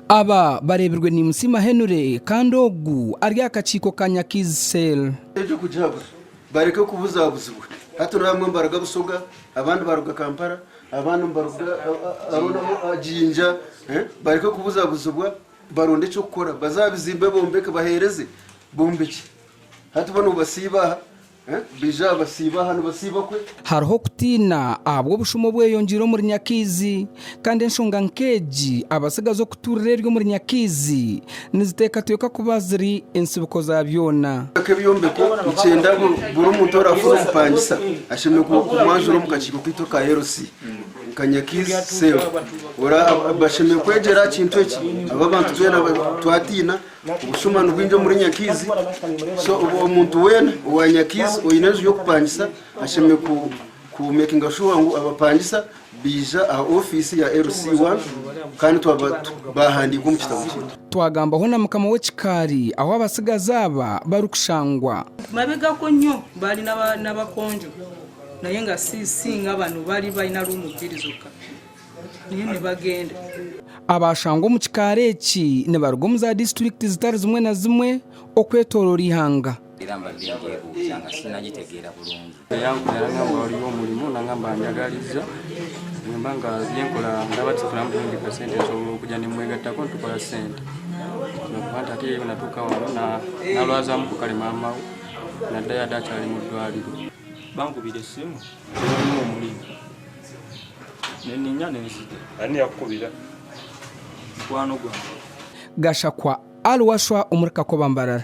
Aba bareebirwe Nimusiima Henry kandi ogu ari aha kakiiko ka Nyakiizi Cell. Eky'okugira ngu bareke kubuzabuzibwa. Hati hariho abamwe nibaruga Busoga, abandi baruga Kampala, abandi nibaruga hariho Jinja, bareke kubuzabuzibwa baronde eky'okukora baze aha bizimbe bombeke baheereze bombekye. Hati bo nibasiiba aha, baija aha basiiba aha nibasiiba kwe. Hariho okutiina ahabw'obushuma obweyongyeire omuri Nyakiizi kandi enshonga nk'egi abatsigazi okutuurira eri omuri Nyakiizi niziteekateekwa kuba ziri entsibuko za byona. Ebyombeko nikyenda buri muntu oraafuza omupangisa ashemereire kumwanjura omu kakiiko kaitu aka LC nka Nyakiizi Cell. Bashemereire kwegyera aha kintu eki ahabw'abantu twena twatiina obushuma nibwingi omuri Nyakiizi so omuntu weena owa Nyakiizi oine enju y'okupangisa ashemereire ku makinga sure ngu abapangisa baija aha ofiisi ya LC1 kandi twaba baahandiikwa omu kitabo kyaitu. Twagambaho na mukama w'ekikaari ahu abatsigazi aba barikushangwa. Mabegako nnyo baali n'abakonjo naye nga si nga bano bali balina ruumu bbiri zokka naye ne bagenda. Abaashangwa omu kikaari eki nibaruga omu za disiturikiti zitari zimwe na zimwe okwetooroora eihanga. Era mbadde ngyebuuza nga sinnagitegeera bulungi. Yankubira nangamba waliyo omulimu nangamba njagaliza bwemba nga byenkola ndaba tifunamu bulungi kasente nsobola okuja nemwegattako nitukola sente nokuba nti ate ye bwenatuuka wano nalwazamuku kale maama we naddayo ate akyali mu ddwaliro. Bankubira essimu nti waliwo omulimu neninya nenzija. Ani yakukubira? Mukwano gwange. Gashakwa Ali Washwa omuri Kakoba Mbarara.